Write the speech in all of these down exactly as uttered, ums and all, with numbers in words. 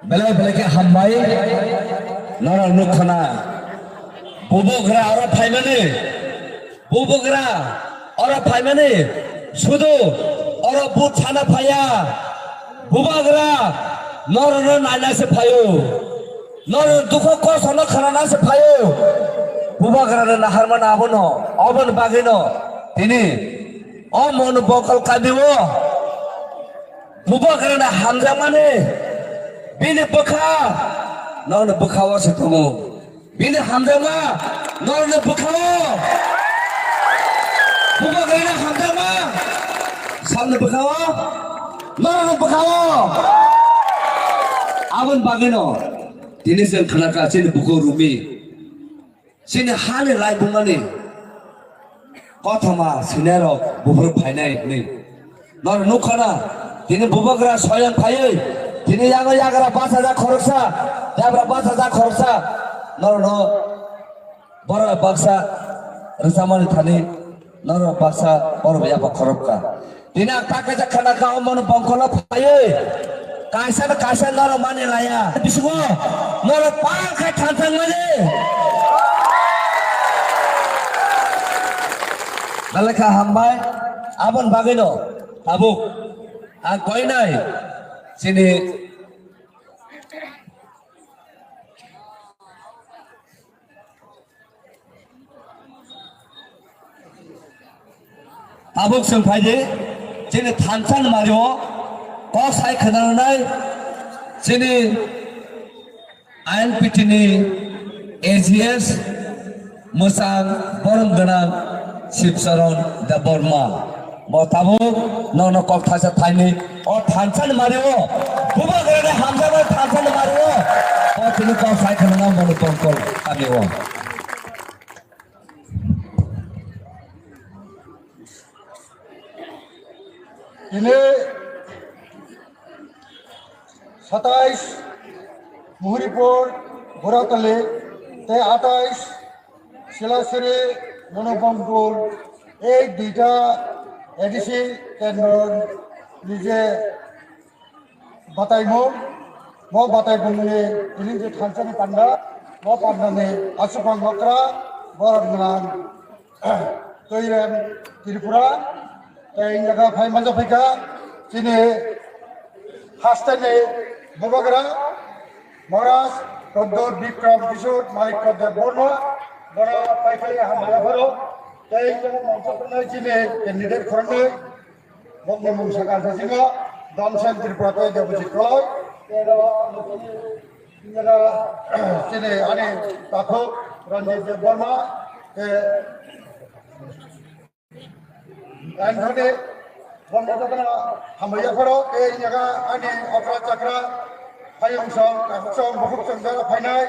Belai belai khe hambai, norok nukha na. Bubagra oro phaimani, bubagra oro phaimani, sudu oro but sana phaiya. Bubagra norokno naina se phaio, norok dukho kosto no khanana se phaio. Bubagra no naharmani abono, oboni bagwino tini o mon bokol kadi o. Bubagrani hamjakmani bini bwkha, nokni bwkha-o se tongo. Bini hamjakma nokni bwkha-o. Bubagrani hamjakma salni bwkha-o, nokni bwkha-o. Aboni bagwino tini chwng khnakha chini bukhuk rumi. Chini hani laibumani kothoma sinairok buphuru phainai hwnwi. Norok nukha na, tini bubagra soyang phaiwi, tini yango yagra bachajak khoroksa, yabra bachajak khoroksa, norokno borok baksa rwchapmani thani. Norok baksa borok bai yapha khoroksa. Tini ang ta kaisa khana kha, omo no bongkolo phaiwi. Kaisa no kaisa norok mani laya. Bisingo norok pal khai thansa mani. Belai kha hambai. Aboni bagwi no tabuk ang koinai chini Tabuk chwng phai di, chini thansa ni mari o kok sai khwnanai chini I N P T ni A G S mwchang borom gwnang Shivcharan Debbarma. Bo tabuk nono kok thaisa thaini o thansa ni mari o, bubagrani hamjakmani thansa ni mari o, o tini kok sai khwnanai bono tongkol kami o. Tini satais Muhuripur Boratali tei atais Silasiri Monopongkul, ei duita A D C kendro ni je bataimung, bo bataimungni tini je thansani panda, bo pandani aswkang okra, borok gwnang Toirem Tripura, tei wngkha phai manja phaikha chini hasteni bubagra Maharaj Pradyot Bikram Kishore Manikya Debbarma, bono paikhali hambai yapharo, tei wngkha mangsa phanai chini candidate khoroknwi, Bokni mung sakha sasino Damsen Tripura tei Debojit Koloi. Tei oro chini ani takhuk Ranjit Debbarma tei Anthony bokno jotono hambai yapharo tei yaga ani okra chakra payung song kakhuk song bukhuk song jora phainai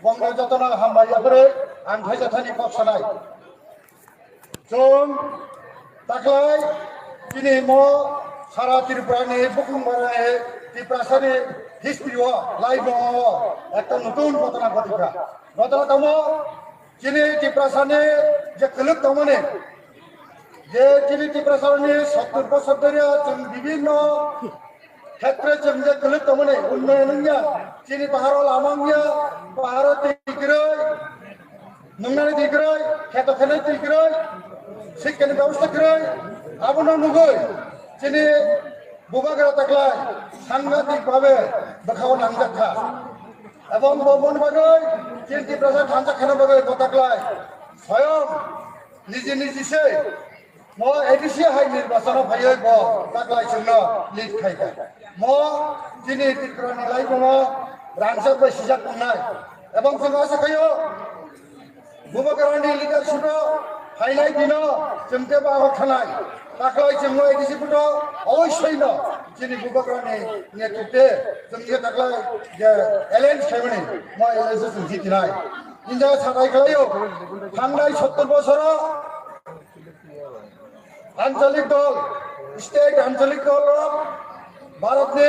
bokno jotono hambai yapharo ang thaijathani kok sanai. Chwng taklai chini mo sara Tripura ni bukung bara ni Tiprasa ni history o laibong o ekta nutun ghotona ghotikha. Ghotona tamo chini Tiprasa ni je kwlwk tongmani je chini Tiprasa ni sottur bosor dhoriya chwng bibhinno Khetre chwng je kwlwk tongmani, unnoyon wngya, chini paharo lama wngya, paharo twi kwrwi, nungnani twi kwrwi, kheto khenai twi kwrwi, sikkani bebosta kwrwi, abono nugwi chini bubagra taklai sangadik bhabe bwkhao nangjak kha. Ebong bo boni bagwi chini Tiprasa thansa kheno bagwi bo taklai soyong niji niji se Mo A D C hai nirbachano phaiwi bo taklai chwngno lead khai kha. Mo chini Tripura ni laibono rangchak bai sijak tongnai. Ebong chwng asa khaio, Bubagrani leadership o phainai dino chwng tei bo abo khanai. Taklai chwng mo A D C photo oboisoi no chini Bubagrani netritwe chwng je taklai je alliance khaimani, mo alliance o chwng jitinai. India satai khlaio, thangnai sottor bosoro Ancholik dol, state ancholik dol rok Bharat ni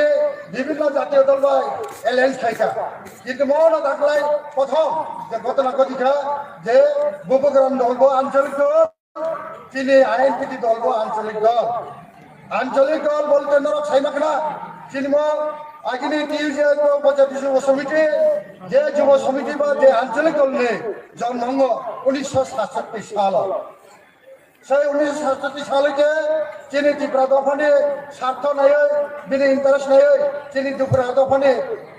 bibhinno jatiyo dol bai alliance khaikha. Kintu mono daklai prothom je ghotona ghotikha je Bubagram dol bo ancholik dol, chini I N P T dol bo ancholik dol. Ancholik dol bolte norok saima khna, chini mo Agini T U J S bo Panchayati Jubo Samiti, je Jubo Samiti ba je Anchalik Dol ni jonmo wngo unisho satchatti salo. Sei unisho satchatti salo je chini Tipra dophani sartho naiwi, bini interest naiwi, chini Tipra dophani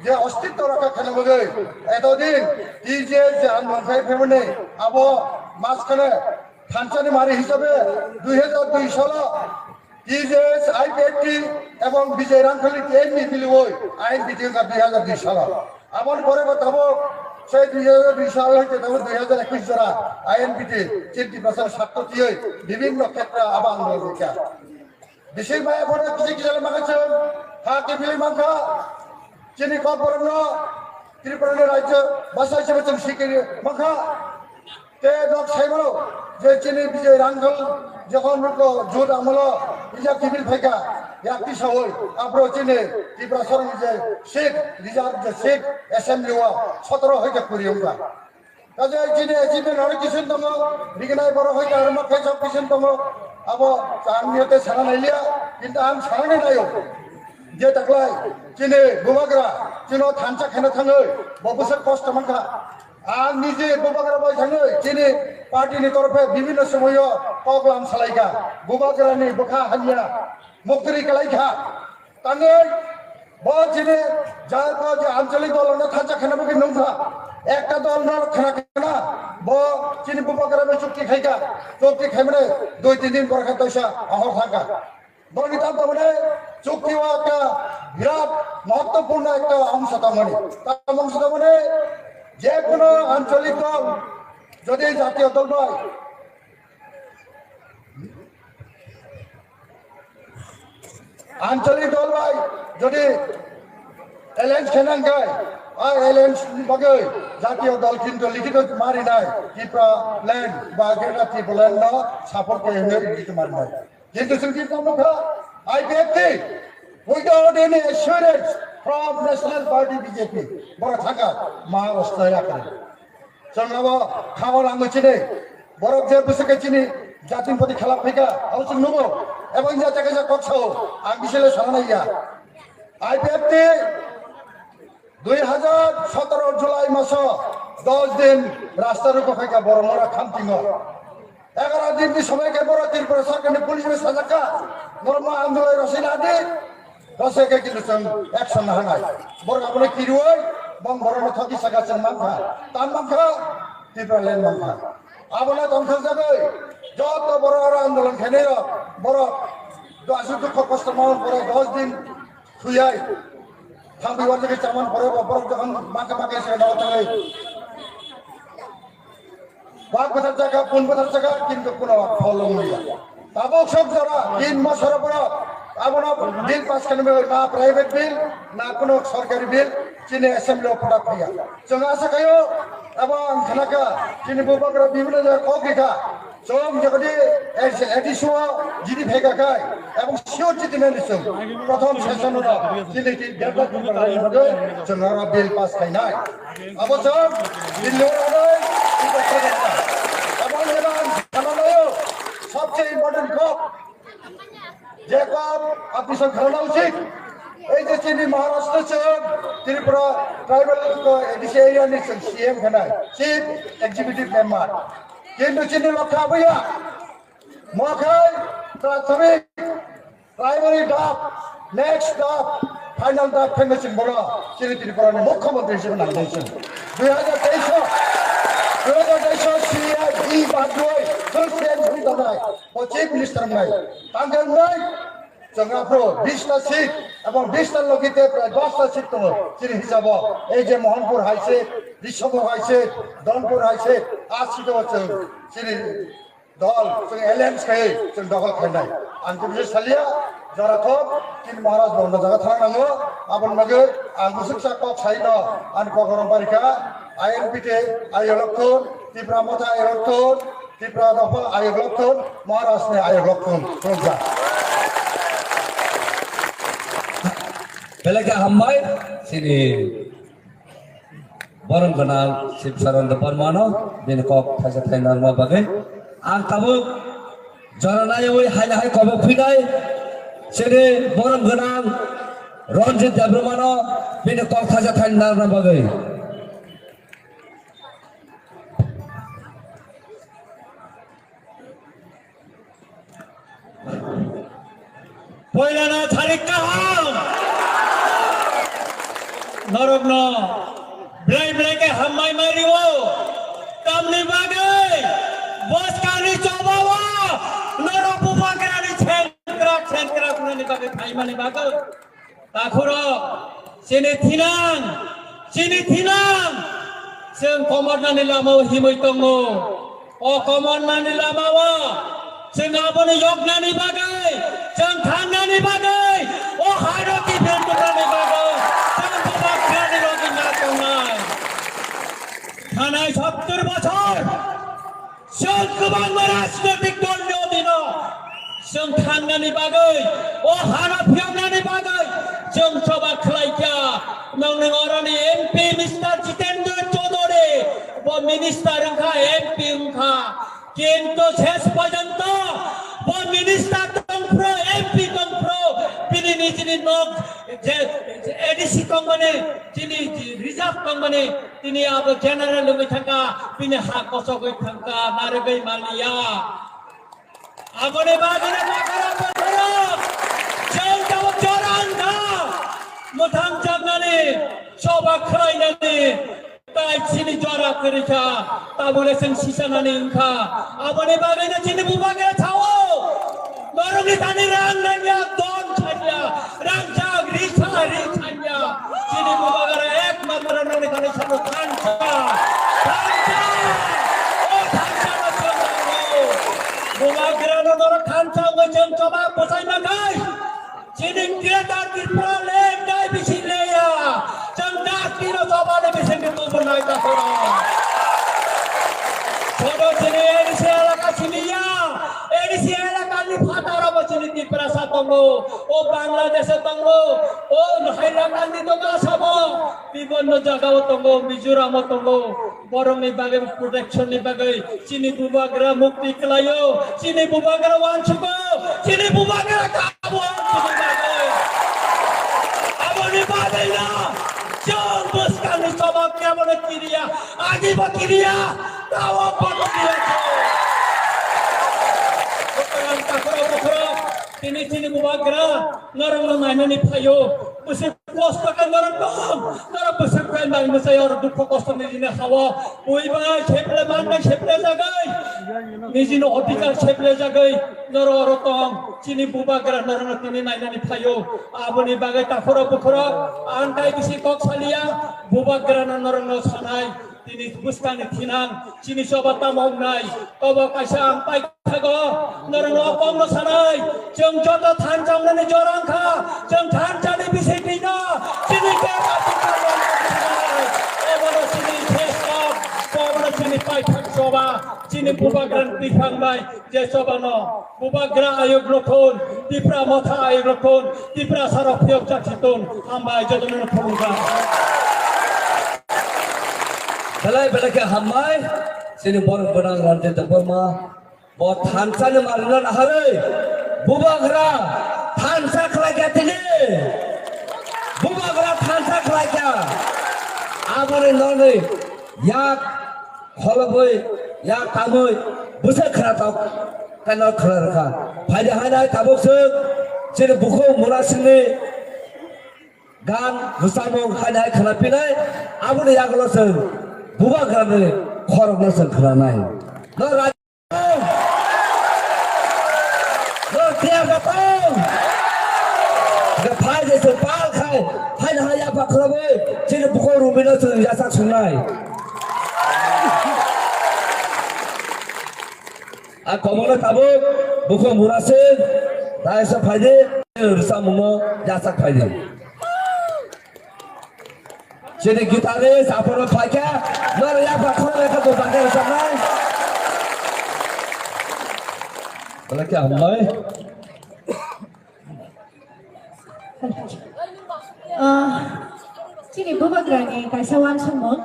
je ostitto rakha khaina bagwi etodin T U J S je ang mangkhai phaimani abo maskane thanchani mari hisabe dui hajar dui salo T J S, I P F T ebong Bijay Rangkhali T N B miliwi I N P T wngkha dui hajar dui salo. Aboni pore bo tabuk sei dui hajar dui sal hoite tabuk dui hajar ekush jora I N P T chini Tiprasani sartho twiwi bibhinno khetre abo andolon rikha. Bising bai abo kisi kisa le mangkha chwng ha kiphilwi mangkha. Chini kokborokno Tripurani rajyo bwsa hisabe chwng sikhi mangkha. Tei nok saimano je chini Bijay Rangkhal jokhon rwkho jut amolo ija kiphil phaikha, yakti sawi aphuru chini Tiprasarokni je seat, reserve je seat, assembly o sotoro hai khe kwrwi wngkha. Kaje chini achievement aro kisan tongo, rignai borok hai khe aro ma khe sok kisan tongo, abo ang niyote sana nailiya, kintu ang sana nai naio. Je taklai chini bubagra chino thansa kheno thangwi bo bwswk kosto mankha. Ang nije bubagra bai thangwi chini party ni torphe bibhinno somoyo koklam salaikha. Bubagra ni bwkha hamya muktri kalaikha. Tangwi bo chini jat bo je anchalik dol no thansa khana bwkhe nungkha. Ekta dol no khana khana bo chini bubagra bai chukti khaikha. Chukti khaimane dui tin din borokhe toisa ahor thangkha. Dol ni tam tamani chukti o ekta birat mahattopurno ekta ongso tamani. Tam ongso tamani je kono anchalik dol jodi jatiyo dol bai, anchalik dol bai jodi alliance khenang kai, a alliance bagwi jatiyo dol kintu likhito mari nai, Tipra land ba Greater Tipraland no support khe hinwi likhito mari nai. Kintu chwng tini tamo kha I P F T without any assurance from National Party B J P. Borok thangkha ma ostaya kare. Chwng abo khao lango chini. Borok je bwswk khe chini jatin poti khelap phaikha abo chwng nugo. Ebo wngya chakha kok sao ang bisile sana naiya. I P F T Dui hajar sotoro July maso dos din rasta rukho khaikha borok mora khamtingo. Egaro din ni somoi khe borok Tripura sarkar ni police bai sajakha, norok ma andolai rosina di, rosai khe kintu chwng action nahanai. Borok abono kiriwi bong borok no thoki saka chwng mankha, tam mankha Tripura land mankha. Abono tongthok jagwi joto borok aro andolon khainai rok borok aswk dukho kosto mankha borok dos din Thuyai. Thangwi wansukhe chaman pore bo borok jokhon mangkha mangkha se no thangai. Bak bwthar jaga, pun bwthar jaga, kintu kuno pholong liya. Tabuk sok jora, tin bosor pore, abono bill pass khainai na private bill, na kuno sorkari bill, chini assembly o phoda phaiya. Chwng asa khaio, abo ang khanakha, chini bubagra bibhinno jaga kok rikha. Chwng jodi A D C o jidi phega khai, ebong sure jidi nani chwng. Prothom session o jidi delta chwng aro bill pass khainai. Abo chwng bill lo aro, ebong jodi ang khananaio, sobse important kok. Jacob, apni song kharana uchit. Ei je chini Maharashtra chwng Tripura tribal ko A D C area ni chwng C M khanai, Chief Executive Member. Kintu chini lokha abuya. Mokhai prathamik primary dap, next dap, final dap phengno chwng bono chini Tripura ni Mukhyamantri hisabe nang dai chwng. Dui hajar teis, dui hajar teis C M E badroi, full C M E donai, o Chief Minister nai. Tangkha wngnai, chwng aphuru bista seat, ebong bista logi te prai dosta seat tongo. Chini hisabo, ei je Mohanpur hai seat, Rishabh hai seat, Donpur hai seat, a seat o chwng chini dol, chwng alliance khai, chwng dokhol khainai. Ang khe bisi salia, jora thok, chini Maharaj bondo jaga thang nango, aboni bagwi ang bwswksa kok sai no, ani kok rom parikha, I N P te ayok lokthun, Tipra Motha ayok lokthun, Tipra dopha ayok lokthun, Maharaj ni ayok lokthun, khulumkha. Belai khe hambai, chini borom gwnang Sibsaranda Barmano, bini kok thaisa thainarma bagwi. Ang tabuk jora naiwi haila hai kobok phinai, chini borom gwnang Ranjit Debbarmano bini kok thaisa thani narwkna bagwi. Poilano thari kaham. Norokno belai belai khe hambai mai rio. Tamni bagwi bwskangni chobao norok bubagrani sengkrak sengkrak wngnani bagwi phaimani bagwi. Takhurok, chini thinang, chini thinang, chwng komornani lamao himwi tongo. O komornani lamao chwng aboni yoknani bagwi, chwng thangnani bagwi, o hano kiphil tubunani bagwi chwng bubagrani logi ma tongnai. Thanai sottor bochor. Chwng kwbangma rajnotik dolni odino chwng thangnani bagwi, o hano phiyoknani bagwi chwng choba khlaikha. Nokni oroni M P Mister Jitendra Chaudhary, bo minister wngkha, M P wngkha, kintu ses porjonto bo minister tongphuru, M P tongphuru, bini nijini nok je, je A D C tongmani, chini reserve tongmani, tini abo general wngwi thangkha, bini ha kosogwi thangkha, narwgwi manliya. Aboni bagwino bokhorok bokhorok chwng tabuk jora wngkha, mwthangjaknani, choba khlainani, tai chini jora kwrwikha, tabukle chwng sisanani wngkha. Aboni bagwino chini bubagra sao, norokni thani rang nangya, don chaya, rangjak, rikha, ri chaya. Chini bubagra ekmatro nokni thani sabo thansa. Thansa. O thansa no chwng nango. Bubagrano norok thansa wngwi chwng choba bwsai mankhai. Chini Greater Tripura land dai bisi leya. Chwng dustbin o chobani bisingtwi tubunai takhorok. Bodo chini A D C elaka siniya. A D C elakani phataro bo chini Tiprasa tongo. O Bangladesh o tongo. O Hailakandi tongo Asamo. Bibonno jagao tongo, Mizoram o tongo. Borokni bagwi protection ni bagwi chini bubagra mukti kwlaio, chini bubagra uansugo, chini bubagra kabo chini bagwi. Aboni bagwino chwng bwskangni chobak kebono kiriya, agibo kiriya, tao bono kiriya. Bokhorok, bokhorok, tini chini bubagra norokno nainani phaio, bwswk kosto khe norok tong, norok bwswk khe nai mwsai oro dukho kosto nijini hao, bui bai seple mannai seple jagwi, nijini odhikar seple jagwi norok oro tong, chini bubagra norokno tini nainani phaio, aboni bagwi takhorok bukhorok ang tai bisi kok saliya, bubagrano norokno sanai. Tini bwskangni thinang, chini choba tamo wngnai, obo kaisa ang paithago, norokno o kokno sanai, chwng joto thansa wngnani jora wngkha, chwng thansani bisingtwino, chini bebak tongkha, obono chini thestok, obono chini paithak choba, chini bubagrani twiphang bai, je chobano, bubagra ayuk rothon, Tipra motha ayuk rothon, Tiprasa rok phiyok jak siton, hambai jotono phulungjak. Belai belai khe hambai, chini borok gwnang Ranjit Debbarma, bo thansani marino naharwi, bubagra thansa khlaikha tini, bubagra thansa khlaikha, aboni nonwi yak kholobwi, yak tamwi, bwswk khwnatok, kaino khwna rwkha. Phaidi hainai tabuk chwng chini bukhuk mura singni gan rwchapmung hainai khwna pinai, aboni yagulo chwng bubagrani khorokno chwng khwnanai. No ra-, no tiyar da tong. Ga phai de chwng pal khai, haino hai yapha khwlabwi, chini bukhuk rumino chwng yachak sungnai. A komono tabuk bukhuk mura se, dai sa phaidi, rwchapmungno yachak phaidi. Chini guitarist aphano phaikha, noro yapha khorok lekha bo bangkhe rwchapnai. Belai khe hambai. Ah, chini bubagrani kaisa uansukmung.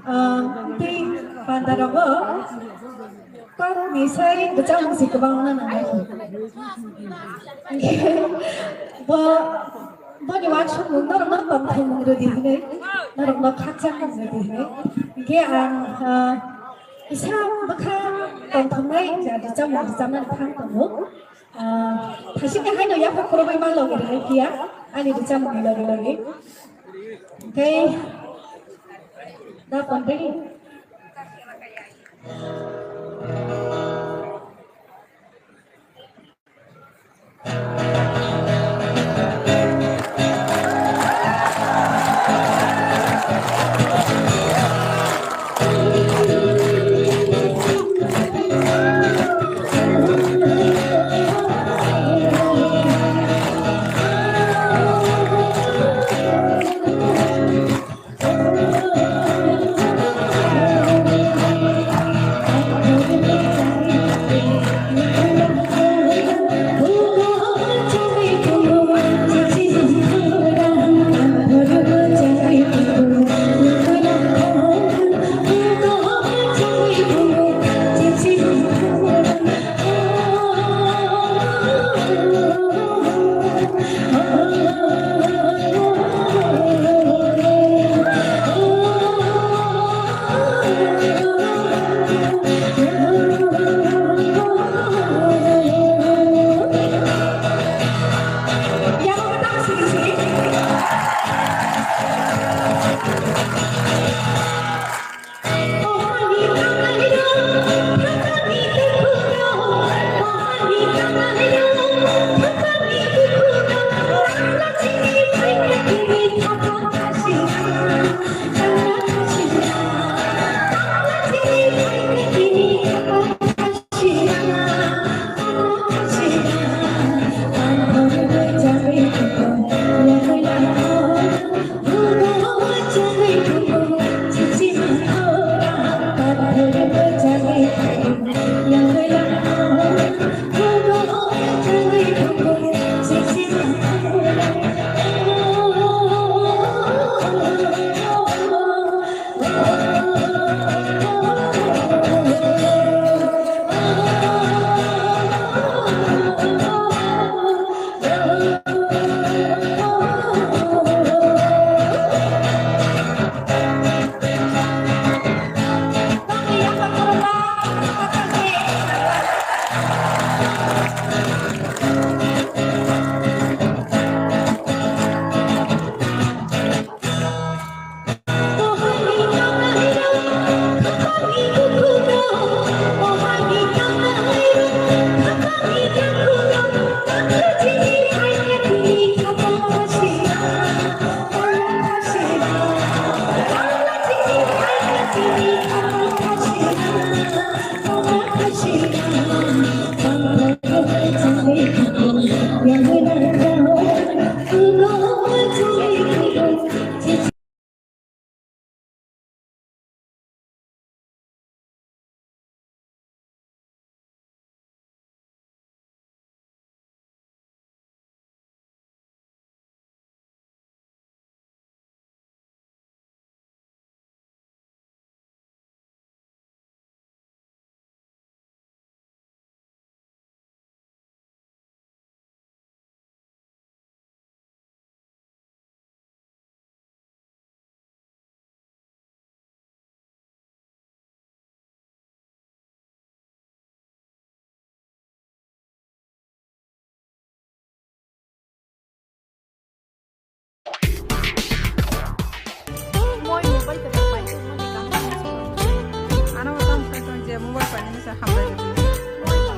Ah, tei pandarogo kokni sai bwchamung se kwbangma nangnai. Bo Boni uansukmung norokno tongthaimung rwdi hwnwi, norokno khakchangmung rwdi hwnwi. Hinkhe ang, ah, kisa bwkha tongthoknai ja rwchapmung rwchapnani phang tongo. Ah, thaisikni haino yapha khorokbai ma logi rwlai phiya, ani rwchapmungni logi logi. Hinkhe da pondri.